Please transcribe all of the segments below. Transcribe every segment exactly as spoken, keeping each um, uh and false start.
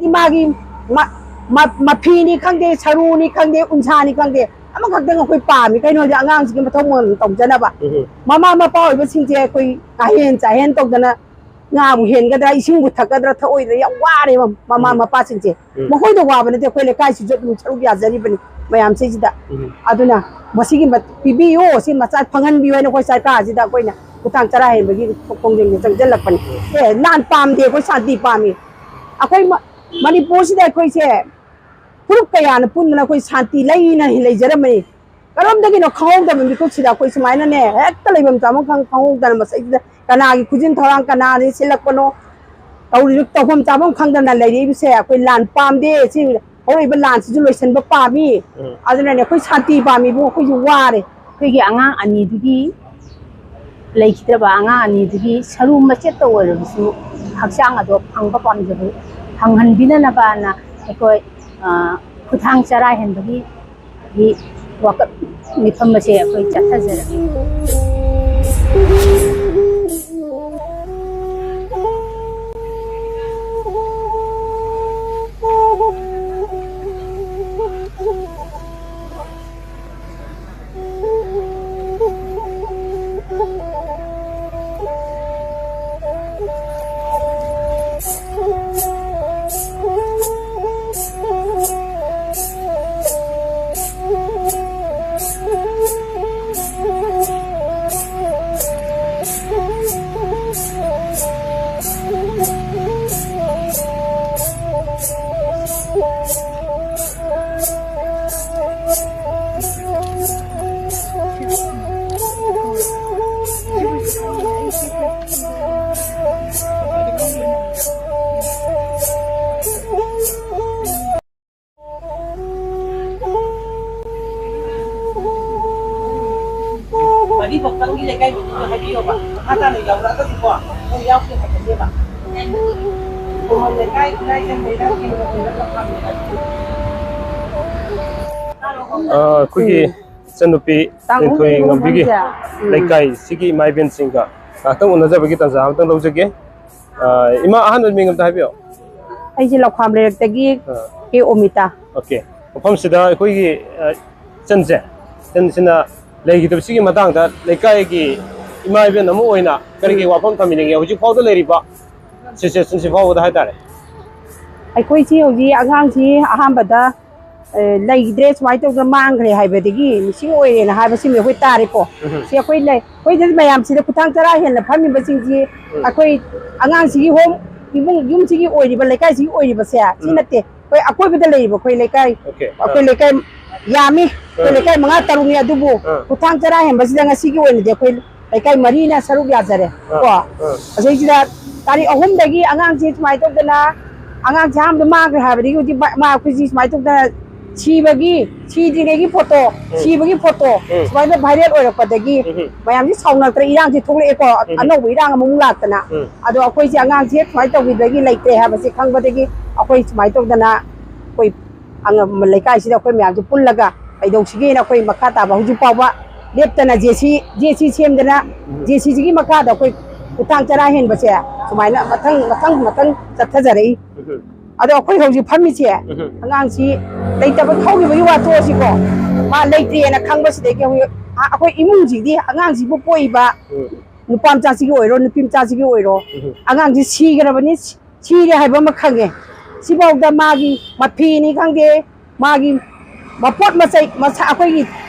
ꯃꯥꯒꯤ ꯃ-, ꯃ-, ꯃꯐꯤꯅꯤ ꯈꯪꯗꯦ, ꯁꯔꯨꯅꯤ ꯈꯪꯗꯦ, ꯎꯟꯁꯥꯅꯤ ꯈꯪꯗꯦ, ꯑꯃꯈꯛꯇꯪ ꯑꯩꯈꯣꯏ ꯄꯥꯝꯃꯤ꯫ ꯀꯩꯅꯣꯗꯤ ꯑꯉꯥꯡꯁꯤꯒꯤ ꯃꯊꯧ ꯃꯉꯝ ꯇꯧꯖꯅꯕ꯫ ꯎꯝ꯫ ꯃꯃꯥ ꯃꯄꯥ ꯑꯣꯏꯕꯁꯤꯡꯁꯦ ꯑꯩꯈꯣꯏ ꯀꯥꯍꯦꯟ ꯆꯥꯍꯦꯟ ꯇꯧꯗꯅ ꯉꯥꯕꯨ ꯍꯦꯟꯒꯗ꯭ꯔꯥ, ꯏꯁꯤꯡꯕꯨ ꯊꯛꯀꯗ꯭ꯔꯥ, ꯊꯛꯑꯣꯏꯗ꯭ꯔꯥ ꯌꯥꯝ ꯋꯥꯔꯦꯕ ꯃꯃꯥ ꯎꯝ꯫ ꯃꯄꯥꯁꯤꯡꯁꯦ꯫ ꯎꯝ꯫ ꯃꯈꯣꯏꯗ ꯋꯥꯕ ꯅꯠꯇꯦ, ꯑꯩꯈꯣꯏ ꯂꯩꯀꯥꯏꯁꯤꯁꯨ ꯑꯗꯨꯝ ꯁꯔꯨꯛ ꯌꯥꯖꯔꯤꯕꯅꯤ ꯃꯌꯥꯝꯁꯤꯗ꯫ ꯎꯝ꯫ ꯑꯗꯨꯅ ꯃꯁꯤꯒꯤ ꯃ-, ꯄꯤꯕꯤꯌꯨ, ꯁꯤ ꯃꯆꯥ ꯐꯪꯍꯟꯕꯤꯌꯨ ꯍꯥꯏꯅ ꯑꯩꯈꯣꯏ ꯁꯔꯀꯥꯔꯁꯤꯗ ꯑꯩꯈꯣꯏꯅ ꯈꯨꯊꯥꯡ ꯆꯔꯥ ꯍꯦꯟꯕꯒꯤ ꯈꯣꯡꯖꯪꯁꯦ ꯆꯪꯁꯤꯜꯂꯛꯄꯅꯤ꯫ ꯎꯝ꯫ ꯑꯦ, ꯂꯥꯟ ꯄꯥꯝꯗꯦ, ꯑꯩꯈꯣꯏ ꯁꯥꯟꯇꯤ ꯄꯥꯝꯃꯤ꯫ ꯑꯩꯈꯣꯏ ꯃ-, ꯃꯅꯤꯄꯨꯔꯁꯤꯗ ꯑꯩꯈꯣꯏꯁꯦ ꯐꯨꯔꯨꯞ ꯀꯌꯥꯅ ꯄꯨꯟꯗꯅ ꯑꯩꯈꯣꯏ ꯁꯥꯟꯇꯤ ꯂꯩꯅ ꯂꯩꯖꯔꯝꯕꯅꯤ꯫ ꯀꯔꯣꯝꯗꯒꯤꯅꯣ ꯈꯪꯍꯧꯗꯕ ꯃꯤꯀꯨꯞꯁꯤꯗ ꯑꯩꯈꯣꯏ ꯁꯨꯃꯥꯏꯅꯅꯦ, ꯍꯦꯛꯇ ꯂꯩꯐꯝ ꯆꯥꯐꯝ ꯈꯪ-, ꯈꯪꯍꯧꯗꯅ ꯃꯁꯤꯗ ꯀꯅꯥꯒꯤ ꯈꯨꯖꯤꯟ ꯊꯧꯔꯥꯡ, ꯀꯅꯥꯅ ꯁꯤꯜꯂꯛꯄꯅꯣ, ꯇꯧꯔꯤꯕ ꯇꯧꯐꯝ ꯆꯥꯐꯝ ꯈꯪꯗꯅ ꯂꯩꯔꯛꯏꯕꯁꯦ ꯑꯩꯈꯣꯏ ꯂꯥꯟ ꯄꯥꯝꯗꯦ꯫ ꯁꯤ ꯍꯧꯔꯛꯏꯕ ꯂꯥꯟꯁꯤꯁꯨ ꯂꯣꯏꯁꯤꯟꯕ ꯄꯥꯝꯃꯤ꯫ ꯎꯝ꯫ ꯑꯗꯨꯅꯅꯦ ꯑꯩꯈꯣꯏ ꯁꯥꯟꯇꯤ ꯄꯥꯝꯃꯤꯕꯨ ꯑꯩꯈꯣꯏꯁꯨ ꯋꯥꯔꯦ꯫ ꯑꯩꯈꯣꯏꯒꯤ ꯑꯉꯥꯡ ꯑꯅꯤꯗꯨꯒꯤ ꯂꯩꯈꯤꯗ꯭ꯔꯕ ꯑꯉꯥꯡ ꯑꯅꯤꯗꯨꯒꯤ ꯁꯔꯨ ꯃꯆꯦꯠꯇ ꯑꯣꯏꯔꯕꯁꯨ ꯍꯛꯆꯥꯡ ꯑꯗꯣ ꯐꯪꯕ ꯄꯥꯝꯖꯕ ꯐꯪꯍꯟꯕꯤꯅꯅꯕꯅ ꯑꯩꯈꯣꯏ, ꯑ, ꯈꯨꯊꯥꯡ ꯆꯔꯥ ꯍꯦꯟꯕꯒꯤ ꯒꯤ ꯋꯥꯀꯠ ꯃꯤꯐꯝ ꯑꯁꯦ ꯑꯩꯈꯣꯏ ꯆꯠꯊꯖꯔꯛꯏ꯫ ꯃꯔꯤ ꯐꯛꯇꯪꯒꯤ ꯂꯩꯀꯥꯏ ꯃꯤꯗꯨꯗ ꯍꯥꯏꯕꯤꯌꯣꯕ꯫ ꯃꯈꯥ ꯇꯥꯅ ꯌꯥꯎꯔꯛꯑꯒꯗꯤꯀꯣ, ꯃꯣꯏ ꯌꯥꯎꯗꯦ ꯍꯥꯏꯕꯅꯦꯕ꯫ ꯈꯨꯃꯟ ꯂꯩꯀꯥꯏ, ꯈꯨꯔꯥꯏ ꯆꯟꯕꯩꯔꯥ, ꯀꯩꯅꯣ ꯀꯩꯅꯣ ꯂꯝ ꯄꯥꯝꯃꯦ ꯍꯥꯏꯕꯅꯦ꯫ ꯑ, ꯑꯩꯈꯣꯏꯒꯤ ꯎꯝ꯫ ꯏꯆꯟꯅꯨꯄꯤ ꯇꯥꯡꯈꯨꯜ ꯂꯤꯟꯊꯣꯏ ꯉꯝꯕꯤꯒꯤ ꯏꯃꯨꯡꯁꯦ꯫ ꯎꯝ꯫ ꯂꯩꯀꯥꯏꯁꯤꯒꯤ ꯏꯃꯥ ꯏꯕꯦꯟꯁꯤꯡꯒ ꯉꯥꯏꯍꯥꯛꯇꯪ ꯎꯅꯖꯕꯒꯤ ꯇꯥꯟꯖꯥ ꯑꯃꯇꯪ ꯂꯧꯖꯒꯦ꯫ ꯑ, ꯏꯃꯥ, ꯑꯍꯥꯟꯕ ꯃꯤꯡ ꯑꯝꯇ ꯍꯥꯏꯕꯤꯌꯣ꯫ ꯑꯩꯁꯦ ꯂꯧꯈꯥꯝ ꯂꯩꯔꯛꯇꯒꯤ ꯑꯥ꯫ ꯀꯦ ꯑꯣꯃꯤꯇꯥ꯫ ꯑꯣꯀꯦ꯫ ꯃꯐꯝꯁꯤꯗ ꯑꯩꯈꯣꯏꯒꯤ, ꯑ, ꯏꯆꯟꯁꯦ, ꯏꯆꯟꯁꯤꯅ ꯂꯩꯈꯤꯗꯕꯁꯤꯒꯤ ꯃꯇꯥꯡꯗ ꯂꯩꯀꯥꯏꯒꯤ ꯏꯃꯥ ꯏꯕꯦꯟ ꯑꯃ ꯑꯣꯏꯅ ꯀꯔꯤ ꯀꯔꯤ ꯎꯝ꯫ ꯋꯥꯐꯝ ꯊꯝꯕꯤꯅꯤꯡꯉꯦ ꯍꯧꯖꯤꯛ ꯐꯥꯎꯗ ꯂꯩꯔꯤꯕ ꯁꯤꯆꯨꯋꯦꯁꯟꯁꯤ ꯐꯥꯎꯕꯗ ꯍꯥꯏꯇꯥꯔꯦ? ꯑꯩꯈꯣꯏꯁꯤ ꯍꯧꯖꯤꯛ ꯑꯉꯥꯡꯁꯤ ꯑꯍꯥꯟꯕꯗ, ꯑ, ꯂꯩꯈꯤꯗ꯭ꯔꯦ, ꯁꯨꯃꯥꯏꯅ ꯇꯧꯗꯅ ꯃꯥꯡꯈ꯭ꯔꯦ ꯍꯥꯏꯕꯗꯒꯤ ꯃꯤꯁꯤꯡ ꯑꯣꯏꯔꯦꯅ ꯍꯥꯏꯕꯁꯤꯃ ꯑꯩꯈꯣꯏ ꯇꯥꯔꯦꯀꯣ꯫ ꯎꯝ꯫ ꯁꯤ ꯑꯩꯈꯣꯏ ꯂꯩ-, ꯑꯩꯈꯣꯏꯗ ꯃꯌꯥꯝꯁꯤꯗ ꯈꯨꯊꯥꯡ ꯆꯔꯥ ꯍꯦꯟꯅ ꯐꯝꯃꯤꯕꯁꯤꯡꯁꯤ ꯎꯝ꯫ ꯑꯩꯈꯣꯏ ꯑꯉꯥꯡꯁꯤꯒꯤ ꯍꯣꯝ, ꯏꯃꯨꯡ ꯌꯨꯝꯁꯤꯒꯤ ꯑꯣꯏꯔꯤꯕ, ꯂꯩꯀꯥꯏꯁꯤꯒꯤ ꯑꯣꯏꯔꯤꯕꯁꯦ ꯁꯤ ꯎꯝ꯫ ꯅꯠꯇꯦ꯫ ꯑꯩꯈꯣꯏ ꯑꯀꯣꯏꯕꯗ ꯂꯩꯔꯤꯕ ꯑꯩꯈꯣꯏ ꯂꯩꯀꯥꯏ, ꯑꯣꯀꯦ꯫ ꯑꯩꯈꯣꯏ ꯑꯥ꯫ ꯂꯩꯀꯥꯏ ꯌꯥꯝꯃꯤ, ꯑꯩꯈꯣꯏ ꯑꯥ꯫ ꯂꯩꯀꯥꯏ ꯃꯉꯥ ꯇꯔꯨꯛꯅꯤ, ꯑꯗꯨꯕꯨ ꯑꯥ꯫ ꯈꯨꯊꯥꯡ ꯆꯔꯥ ꯍꯦꯟꯕꯁꯤꯗ ꯉꯁꯤꯒꯤ ꯑꯣꯏꯅꯗꯤ ꯑꯩꯈꯣꯏ ꯂꯩꯀꯥꯏ ꯃꯔꯤꯅ ꯁꯔꯨꯛ ꯌꯥꯖꯔꯦ ꯑꯥ꯫ ꯀꯣ꯫ ꯑꯥ꯫ ꯑꯁꯤꯁꯤꯗ ꯇꯥꯔꯤꯛ ꯑꯍꯨꯝꯗꯒꯤ ꯑꯉꯥꯡꯁꯤ ꯁꯨꯃꯥꯏꯅ ꯇꯧꯗꯅ, ꯑꯉꯥꯡꯁꯦ ꯑꯍꯥꯟꯕꯗ ꯃꯥꯡꯈ꯭ꯔꯦ ꯍꯥꯏꯕꯗꯒꯤ ꯍꯧꯖꯤꯛ ꯃꯥ-, ꯃꯥ ꯑꯩꯈꯣꯏꯁꯤ ꯁꯨꯃꯥꯏꯅ ꯇꯧꯗꯅ ꯁꯤꯕꯒꯤ, ꯁꯤꯗ꯭ꯔꯤꯉꯩꯒꯤ ꯐꯣꯇꯣ, ꯎꯝ꯫ ꯁꯤꯕꯒꯤ ꯐꯣꯇꯣ ꯎꯝ꯫ ꯁꯨꯃꯥꯏꯅ ꯚꯥꯏꯔꯦꯜ ꯑꯣꯏꯔꯛꯄꯗꯒꯤ ꯎꯝ꯫ ꯃꯌꯥꯝꯁꯤ ꯁꯥꯎꯅꯔꯛꯇꯅ ꯏꯔꯥꯡꯁꯤ ꯊꯣꯛꯂꯛꯑꯦꯀꯣ, ꯎꯝ꯫ ꯑꯅꯧꯕ ꯏꯔꯥꯡ ꯑꯃꯃꯨꯛ ꯂꯥꯛꯇꯅ꯫ ꯎꯝ꯫ ꯑꯗꯣ ꯑꯩꯈꯣꯏꯁꯦ ꯑꯉꯥꯡꯁꯦ ꯁꯨꯃꯥꯏꯅ ꯇꯧꯈꯤꯕꯗꯒꯤ ꯂꯩꯇ꯭ꯔꯦ ꯍꯥꯏꯕꯁꯦ ꯈꯪꯕꯗꯒꯤ ꯑꯩꯈꯣꯏ ꯁꯨꯃꯥꯏꯅ ꯇꯧꯗꯅ ꯑꯩꯈꯣꯏ ꯑꯉ-, ꯂꯩꯀꯥꯏꯁꯤꯗ ꯑꯩꯈꯣꯏ ꯃꯌꯥꯝꯁꯦ ꯄꯨꯜꯂꯒ ꯀꯩꯗꯧꯁꯤꯒꯦꯅ ꯑꯩꯈꯣꯏ ꯃꯈꯥ ꯇꯥꯕ ꯍꯧꯖꯤꯛ ꯐꯥꯎꯕ ꯂꯦꯞꯇꯅ ꯖꯦ ꯁꯤ, ꯖꯦ ꯁꯤ ꯁꯦꯝꯗꯅ, ꯎꯝ꯫ ꯖꯦ ꯁꯤꯁꯤꯒꯤ ꯃꯈꯥꯗ ꯑꯩꯈꯣꯏ ꯈꯨꯊꯥꯡ ꯆꯔꯥ ꯍꯦꯟꯕꯁꯦ ꯁꯨꯃꯥꯏꯅ ꯃꯊꯪ, ꯃꯊꯪ, ꯃꯊꯪ ꯆꯠꯊꯖꯔꯛꯏ꯫ ꯎꯝ꯫ ꯑꯗꯣ ꯑꯩꯈꯣꯏ ꯍꯧꯖꯤꯛ ꯐꯝꯃꯤꯁꯦ ꯎꯝ꯫ ꯑꯉꯥꯡꯁꯤ ꯂꯩꯇꯕ ꯍꯧꯈꯤꯕꯒꯤ ꯋꯥ ꯇꯣꯛꯑꯁꯤꯀꯣ, ꯃꯥ ꯂꯩꯇ꯭ꯔꯦꯅ ꯈꯪꯕꯁꯤꯗꯒꯤ ꯍꯧꯖꯤꯛ ꯑ-, ꯑꯩꯈꯣꯏ ꯏꯃꯨꯡꯁꯤꯗꯤ ꯑꯉꯥꯡꯁꯤꯕꯨ ꯄꯣꯛꯏꯕ ꯎꯝ꯫ ꯅꯨꯄꯥ ꯃꯆꯥꯁꯤꯒꯤ ꯑꯣꯏꯔꯣ, ꯅꯨꯄꯤ ꯃꯆꯥꯁꯤꯒꯤ ꯑꯣꯏꯔꯣ, ꯎꯝ꯫ ꯑꯉꯥꯡꯁꯤ ꯁꯤꯈ꯭ꯔꯕꯅꯤ, ꯁꯤꯔꯦ ꯍꯥꯏꯕ ꯑꯃ ꯈꯪꯉꯦ꯫ ꯁꯤꯐꯥꯎꯗ ꯃꯥꯒꯤ ꯃꯐꯤꯅꯤ ꯈꯪꯗꯦ, ꯃꯥꯒꯤ ꯃꯄꯣꯠ ꯃꯆꯩ, ꯃꯁꯥ, ꯑꯩꯈꯣꯏꯒꯤ,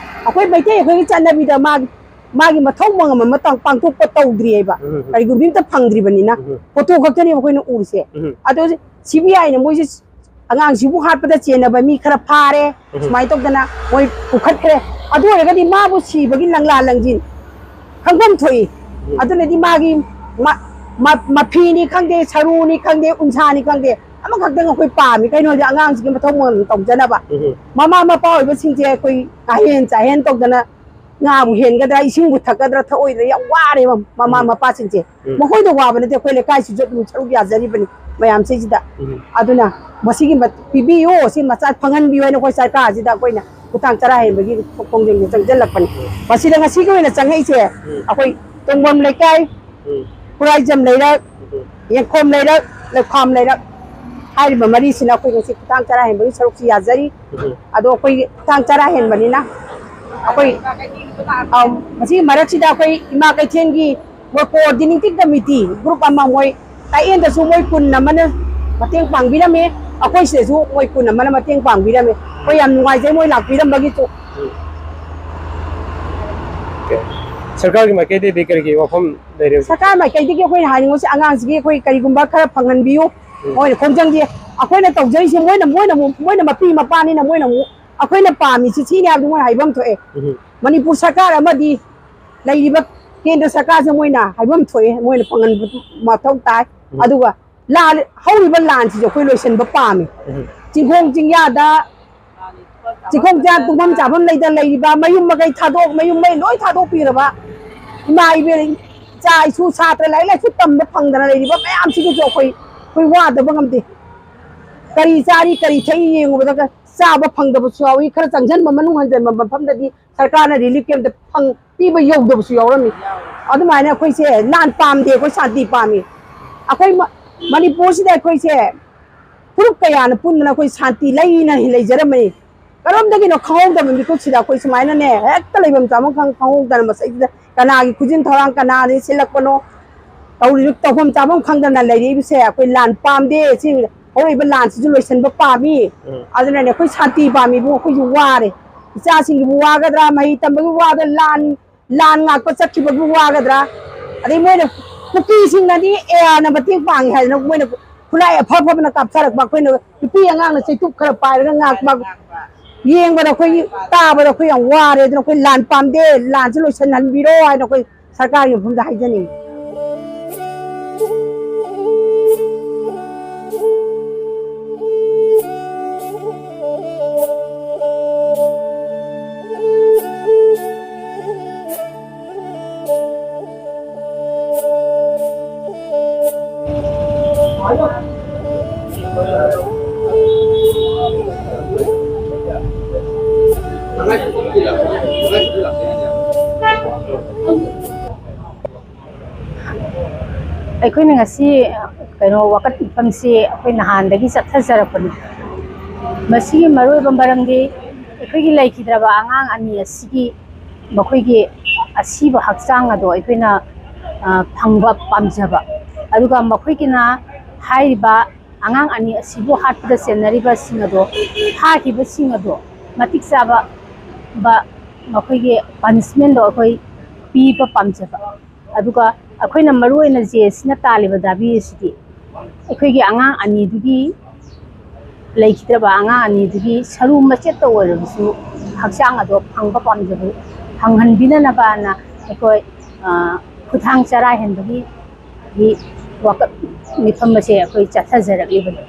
ꯑꯩꯈꯣꯏ ꯃꯩꯇꯩ ꯑꯩꯈꯣꯏꯒꯤ ꯆꯠꯅꯕꯤꯗ ꯃꯥꯒꯤ, ꯃꯥꯒꯤ ꯃꯊꯧ ꯃꯉꯝ ꯑꯃ ꯇꯧ-, ꯄꯥꯡꯊꯣꯛꯄ ꯇꯧꯗ꯭ꯔꯤꯑꯕ꯫ ꯎꯝ꯫ ꯀꯔꯤꯒꯨꯝꯕꯤ ꯑꯝꯇ ꯐꯪꯗ꯭ꯔꯤꯕꯅꯤꯅ ꯎꯝ꯫ ꯐꯣꯇꯣ ꯈꯛꯇꯅꯦꯕ ꯑꯩꯈꯣꯏꯅ ꯎꯔꯤꯁꯦ꯫ ꯎꯝ꯫ ꯑꯗꯣ ꯁꯤ ꯕꯤ ꯑꯥꯏꯅ ꯃꯣꯏꯁꯦ ꯑꯉꯥꯡꯁꯤꯕꯨ ꯍꯥꯠꯄꯗ ꯆꯦꯟꯅꯕ ꯃꯤ ꯈꯔ ꯐꯥꯔꯦ, ꯎꯝ꯫ ꯁꯨꯃꯥꯏꯅ ꯇꯧꯗꯅ ꯃꯣꯏ ꯄꯨꯈꯠꯈ꯭ꯔꯦ꯫ ꯑꯗꯨ ꯑꯣꯏꯔꯒꯗꯤ ꯃꯥꯕꯨ ꯁꯤꯕꯒꯤ ꯂꯪꯂꯥ ꯂꯪꯖꯤꯟ ꯈꯪꯐꯝ ꯊꯣꯛꯏ꯫ ꯎꯝ꯫ ꯑꯗꯨꯅꯗꯤ ꯃꯥꯒꯤ ꯃ-, ꯃ-, ꯃꯐꯤꯅꯤ ꯈꯪꯗꯦ, ꯁꯔꯨꯅꯤ ꯈꯪꯗꯦ, ꯎꯟꯁꯥꯅꯤ ꯈꯪꯗꯦ, ꯑꯃꯈꯛꯇꯪ ꯑꯩꯈꯣꯏ ꯄꯥꯝꯃꯤ꯫ ꯀꯩꯅꯣꯗꯤ ꯑꯉꯥꯡꯁꯤꯒꯤ ꯃꯊꯧ ꯃꯉꯝ ꯇꯧꯖꯅꯕ꯫ ꯎꯝ꯫ ꯃꯃꯥ ꯃꯄꯥ ꯑꯣꯏꯕꯁꯤꯡꯁꯦ ꯑꯩꯈꯣꯏ ꯉꯥꯍꯦꯟ ꯆꯥꯍꯦꯟ ꯇꯧꯗꯅ ꯉꯥꯕꯨ ꯍꯦꯟꯒꯗ꯭ꯔꯥ, ꯏꯁꯤꯡꯕꯨ ꯊꯛꯀꯗ꯭ꯔꯥ, ꯊꯛꯑꯣꯏꯗ꯭ꯔꯥ ꯌꯥꯝ ꯋꯥꯔꯦꯕ ꯃꯃꯥ ꯎꯝ꯫ ꯃꯄꯥꯁꯤꯡꯁꯦ꯫ ꯎꯝ꯫ ꯃꯈꯣꯏꯗ ꯋꯥꯕ ꯅꯠꯇꯦ, ꯑꯩꯈꯣꯏ ꯂꯩꯀꯥꯏꯁꯤꯁꯨ ꯑꯗꯨꯝ ꯁꯔꯨꯛ ꯌꯥꯖꯔꯤꯕꯅꯤ ꯃꯌꯥꯝꯁꯤꯗꯩꯁꯤꯗ꯫ ꯎꯝ꯫ ꯑꯗꯨꯅ ꯃꯁꯤꯒꯤ ꯃ-, ꯄꯤꯕꯤꯌꯨ, ꯁꯤ ꯃꯆꯥ ꯐꯪꯍꯟꯕꯤꯌꯨ ꯍꯥꯏꯅ ꯑꯩꯈꯣꯏ ꯁꯔꯀꯥꯔꯁꯤꯗ ꯑꯩꯈꯣꯏꯅ ꯈꯨꯊꯥꯡ ꯆꯔꯥ ꯍꯦꯟꯕꯒꯤ ꯈꯣꯡꯖꯪꯁꯦ ꯆꯪꯁꯤꯜꯂꯛꯄꯅꯤ꯫ ꯎꯝ꯫ ꯃꯁꯤꯗ ꯉꯁꯤꯒꯤ ꯑꯣꯏꯅ ꯆꯪꯉꯛꯏꯁꯦ ꯎꯝ꯫ ꯑꯩꯈꯣꯏ ꯇꯣꯡꯕꯝ ꯂꯩꯀꯥꯏ, ꯎꯝ꯫ ꯈꯨꯔꯥꯏꯖꯝ ꯂꯩꯔꯛ, ꯎꯝ꯫ ꯌꯦꯡꯈꯣꯝ ꯂꯩꯔꯛ, ꯂꯩꯈꯥꯝ ꯂꯩꯔꯛ, ꯍꯥꯏꯔꯤꯕ ꯃꯔꯤꯁꯤꯅ ꯑꯩꯈꯣꯏ ꯉꯁꯤ ꯈꯨꯊꯥꯡ ꯆꯔꯥ ꯍꯦꯟꯕꯒꯤ ꯁꯔꯨꯛꯁꯤ ꯌꯥꯖꯔꯤ꯫ ꯎꯝ꯫ ꯑꯗꯣ ꯑꯩꯈꯣꯏ ꯈꯨꯊꯥꯡ ꯆꯔꯥ ꯍꯦꯟꯕꯅꯤꯅ ꯑꯩꯈꯣꯏ, ꯑ, ꯃꯁꯤꯒꯤ ꯃꯔꯛꯁꯤꯗ ꯑꯩꯈꯣꯏ ꯏꯃꯥ ꯀꯩꯊꯦꯜꯒꯤ ꯃꯣꯏ coordinating committee group ꯑꯃ ꯃꯣꯏ ꯇꯥꯛꯌꯦꯟꯗꯁꯨ ꯃꯣꯏ ꯀꯨꯟ ꯑꯃꯅ ꯃꯇꯦꯡ ꯄꯥꯡꯕꯤꯔꯝꯃꯦ, ꯑꯩꯈꯣꯏ ꯁꯤꯗꯁꯨ ꯃꯣꯏ ꯀꯨꯟ ꯑꯃꯅ ꯃꯇꯦꯡ ꯄꯥꯡꯕꯤꯔꯝꯃꯦ꯫ ꯑꯩꯈꯣꯏ ꯌꯥꯝ ꯅꯨꯡꯉꯥꯏꯖꯩ ꯃꯣꯏ ꯂꯥꯛꯄꯤꯔꯝꯕꯒꯤꯁꯨ꯫ ꯁꯔꯀꯥꯔꯒꯤ ꯃꯥꯏꯀꯩꯗꯒꯤꯗꯤ ꯀꯔꯤ ꯀꯔꯤ ꯋꯥꯐꯝ ꯂꯩꯔꯦ? ꯁꯔꯀꯥꯔ ꯃꯥꯏꯀꯩꯗꯒꯤ ꯑꯩꯈꯣꯏꯅ ꯍꯥꯏꯅꯤꯡꯕꯁꯦ ꯑꯉꯥꯡꯁꯤꯒꯤ ꯑꯩꯈꯣꯏ ꯀꯔꯤꯒꯨꯝꯕ ꯈꯔ ꯐꯪꯍꯟꯕꯤꯌꯨ꯫ ꯎꯝ꯫ ꯃꯣꯏꯅ ꯈꯣꯡꯖꯪꯁꯦ ꯑꯩꯈꯣꯏꯅ ꯇꯧꯖꯔꯤꯁꯦ ꯃꯣꯏꯅ, ꯃꯣꯏꯅ ꯑꯃꯨꯛ, ꯃꯣꯏꯅ ꯃꯄꯤ ꯃꯄꯥꯅꯤꯅ ꯃꯣꯏꯅ ꯑꯃꯨꯛ ꯑꯩꯈꯣꯏꯅ ꯄꯥꯝꯃꯤꯁꯤ ꯁꯤꯅꯤ ꯍꯥꯏꯕꯗꯨ ꯃꯣꯏꯅ ꯍꯥꯏꯐꯝ ꯊꯣꯛꯑꯦ꯫ ꯎꯝ꯫ ꯃꯅꯤꯄꯨꯔ ꯁꯔꯀꯥꯔ ꯑꯃꯗꯤ ꯂꯩꯔꯤꯕ ꯀꯦꯟꯗ꯭ꯔ ꯁꯔꯀꯥꯔꯁꯦ ꯃꯣꯏꯅ ꯍꯥꯏꯐꯝ ꯊꯣꯛꯑꯦ, ꯃꯣꯏꯅ ꯐꯪꯍꯟꯕ ꯃꯊꯧ ꯇꯥꯏ꯫ ꯎꯝ꯫ ꯑꯗꯨꯒ ꯂꯥꯟ-, ꯍꯧꯔꯤꯕ ꯂꯥꯟꯁꯤꯁꯨ ꯑꯩꯈꯣꯏ ꯂꯣꯏꯁꯤꯟꯕ ꯄꯥꯝꯃꯤ꯫ ꯎꯝ꯫ ꯆꯤꯡꯈꯣꯡ ꯆꯤꯡꯌꯥꯗ ꯆꯤꯡꯈꯣꯡ ꯆꯤꯡꯌꯥ ꯇꯨꯝꯐꯝ ꯆꯥꯐꯝ ꯂꯩꯇꯅ ꯂꯩꯔꯤꯕ, ꯃꯌꯨꯝ ꯃꯀꯩ ꯊꯥꯗꯣꯛ, ꯃꯌꯨꯝ ꯃꯩ ꯂꯣꯏ ꯊꯥꯗꯣꯛꯄꯤꯔꯕ ꯏꯃꯥ ꯏꯕꯦꯟ, ꯏꯆꯥ ꯏꯁꯨ, ꯁꯥꯇ꯭ꯔ ꯂꯥꯏꯔꯤꯛ ꯂꯥꯏꯁꯨ ꯇꯝꯕ ꯐꯪꯗꯅ ꯂꯩꯔꯤꯕ ꯃꯌꯥꯝꯁꯤꯒꯤꯁꯨ ꯑꯩꯈꯣꯏ, ꯑꯩꯈꯣꯏ ꯋꯥꯗꯕ ꯉꯝꯗꯦ꯫ ꯀꯔꯤ ꯆꯥꯔꯤ ꯀꯔꯤ ꯊꯛꯏ ꯌꯦꯡꯉꯨꯕꯗ ꯆꯥꯕ ꯐꯪꯗꯕꯁꯨ ꯌꯥꯎꯏ꯫ ꯈꯔ ꯆꯪꯁꯤꯟꯕ, ꯃꯅꯨꯡ ꯍꯟꯖꯤꯟꯕ ꯃꯐꯝꯗꯗꯤ ꯁꯔꯀꯥꯔꯅ relief camp ꯐꯪ-, ꯄꯤꯕ ꯌꯧꯗꯕꯁꯨ ꯌꯥꯎꯔꯝꯃꯤ꯫ ꯑꯗꯨꯃꯥꯏꯅ ꯑꯩꯈꯣꯏꯁꯦ ꯂꯥꯟ ꯄꯥꯝꯗꯦ, ꯑꯩꯈꯣꯏ ꯁꯥꯟꯇꯤ ꯄꯥꯝꯃꯤ꯫ ꯑꯩꯈꯣꯏ ꯃ-, ꯃꯅꯤꯄꯨꯔꯁꯤꯗ ꯑꯩꯈꯣꯏꯁꯦ ꯐꯨꯔꯨꯞ ꯀꯌꯥꯅ ꯄꯨꯟꯗꯅ ꯑꯩꯈꯣꯏ ꯁꯥꯟꯇꯤ ꯂꯩꯅ ꯂꯩꯖꯔꯝꯕꯅꯤ꯫ ꯀꯔꯣꯝꯗꯒꯤꯅꯣ ꯈꯪꯍꯧꯗꯕ ꯃꯤꯀꯨꯞꯁꯤꯗ ꯑꯩꯈꯣꯏ ꯁꯨꯃꯥꯏꯅꯅꯦ ꯍꯦꯛꯇ ꯂꯩꯐꯝ ꯆꯥꯐꯝ ꯈꯪ-, ꯈꯪꯍꯧꯗꯅ ꯃꯁꯤꯗ ꯀꯅꯥꯒꯤ ꯈꯨꯖꯤꯟ ꯊꯧꯔꯥꯡ ꯀꯅꯥꯗꯒꯤ ꯁꯤꯜꯂꯛꯄꯅꯣ ꯇꯧꯔꯤꯕ ꯇꯧꯐꯝ ꯆꯥꯐꯝ ꯈꯪꯗꯅ ꯂꯩꯔꯛꯏꯕꯁꯦ ꯑꯩꯈꯣꯏ ꯂꯥꯟ ꯄꯥꯝꯗꯦ꯫ ꯁꯤ ꯍꯧꯔꯛꯏꯕ ꯂꯥꯟꯁꯤꯁꯨ ꯂꯣꯏꯁꯤꯟꯕ ꯄꯥꯝꯃꯤ꯫ ꯎꯝ꯫ ꯑꯗꯨꯅꯅꯦ ꯑꯩꯈꯣꯏ ꯁꯥꯟꯇꯤ ꯄꯥꯝꯃꯤꯕꯨ ꯑꯩꯈꯣꯏꯁꯨ ꯋꯥꯔꯦ꯫ ꯏꯆꯥꯁꯤꯡꯒꯤꯕꯨ ꯋꯥꯒꯗ꯭ꯔꯥ, ꯃꯍꯩ ꯇꯝꯕꯒꯤ ꯋꯥꯗ ꯂꯥꯟ ꯂꯥꯟ ꯉꯥꯛꯄ ꯆꯠꯈꯤꯕꯕꯨ ꯋꯥꯒꯗ꯭ꯔꯥ? ꯑꯗꯩ ꯃꯣꯏꯅ ꯀꯨꯀꯤꯁꯤꯡꯅꯗꯤ ꯑꯦ ꯑꯥꯔꯅ ꯃꯇꯦꯡ ꯄꯥꯡꯉꯤ ꯍꯥꯏꯗꯅ ꯃꯣꯏꯅ ꯈꯨꯠꯂꯥꯏ ꯑꯐ ꯑꯐꯕꯅ ꯀꯥꯞꯊꯔꯛꯄ, ꯑꯩꯈꯣꯏꯅ ꯅꯨꯄꯤ ꯑꯉꯥꯡꯅ ꯆꯩꯇꯨꯞ ꯈꯔ ꯄꯥꯏꯔꯒ ꯉꯥꯛꯄ, ꯌꯦꯡꯕꯗ ꯑꯩꯈꯣꯏꯒꯤ ꯇꯥꯕꯗ ꯑꯩꯈꯣꯏ ꯌꯥꯝ ꯋꯥꯔꯦ꯫ ꯑꯗꯨꯅ ꯑꯩꯈꯣꯏ ꯂꯥꯟ ꯄꯥꯝꯗꯦ, ꯂꯥꯟꯁꯦ ꯂꯣꯏꯁꯤꯟꯍꯟꯕꯤꯔꯣ ꯍꯥꯏꯅ ꯑꯩꯈꯣꯏ ꯁꯔꯀꯥꯔꯒꯤ ꯃꯐꯝꯗ ꯍꯥꯏꯖꯅꯤꯡꯉꯤ꯫ ꯑꯩꯈꯣꯏꯅ ꯉꯁꯤ ꯀꯩꯅꯣ, ꯋꯥꯀꯠ ꯃꯤꯐꯝꯁꯤ ꯑꯩꯈꯣꯏ ꯅꯍꯥꯟꯗꯒꯤ ꯆꯠꯊꯖꯔꯛꯄꯅꯤ꯫ ꯃꯁꯤꯒꯤ ꯃꯔꯨꯑꯣꯏꯕ ꯃꯔꯝꯗꯤ ꯑꯩꯈꯣꯏꯒꯤ ꯂꯩꯈꯤꯗ꯭ꯔꯕ ꯑꯉꯥꯡ ꯑꯅꯤ ꯑꯁꯤꯒꯤ ꯃꯈꯣꯏꯒꯤ ꯑꯁꯤꯕ ꯍꯛꯆꯥꯡ ꯑꯗꯣ ꯑꯩꯈꯣꯏꯅ, ꯑ, ꯐꯪꯕ ꯄꯥꯝꯖꯕ, ꯑꯗꯨꯒ ꯃꯈꯣꯏꯒꯤꯅ ꯍꯥꯏꯔꯤꯕ ꯑꯉꯥꯡ ꯑꯅꯤ ꯑꯁꯤꯕꯨ ꯍꯥꯠꯄꯗ ꯆꯦꯟꯅꯔꯤꯕꯁꯤꯡ ꯑꯗꯣ, ꯐꯥꯈꯤꯕꯁꯤꯡ ꯑꯗꯣ ꯃꯇꯤꯛ ꯆꯥꯕ ꯕ ꯃꯈꯣꯏꯒꯤ ꯄꯅꯤꯁꯃꯦꯟꯗꯣ ꯑꯩꯈꯣꯏ ꯄꯤꯕ ꯄꯥꯝꯖꯕ꯫ ꯑꯗꯨꯒ ꯑꯩꯈꯣꯏꯅ ꯃꯔꯨ ꯑꯣꯏꯅ ꯖꯦ ꯑꯦꯁ ꯁꯤꯅ ꯇꯥꯜꯂꯤꯕ ꯗꯥꯕꯤ ꯑꯁꯤꯗꯤ ꯑꯩꯈꯣꯏꯒꯤ ꯑꯉꯥꯡ ꯑꯅꯤꯗꯨꯒꯤ, ꯂꯩꯈꯤꯗ꯭ꯔꯕ ꯑꯉꯥꯡ ꯑꯅꯤꯗꯨꯒꯤ ꯁꯔꯨ ꯃꯆꯦꯠꯇ ꯑꯣꯏꯔꯕꯁꯨ ꯍꯛꯆꯥꯡ ꯑꯗꯣ ꯐꯪꯕ ꯄꯥꯝꯖꯕ, ꯐꯪꯍꯟꯕꯤꯅꯅꯕꯅ ꯑꯩꯈꯣꯏ, ꯑ, ꯈꯨꯊꯥꯡ ꯆꯔꯥ ꯍꯦꯟꯕꯒꯤ ꯒꯤ ꯋꯥꯀꯠ ꯃꯤꯐꯝ ꯑꯁꯦ ꯑꯩꯈꯣꯏ ꯆꯠꯊꯖꯔꯛꯂꯤꯕꯅꯤ꯫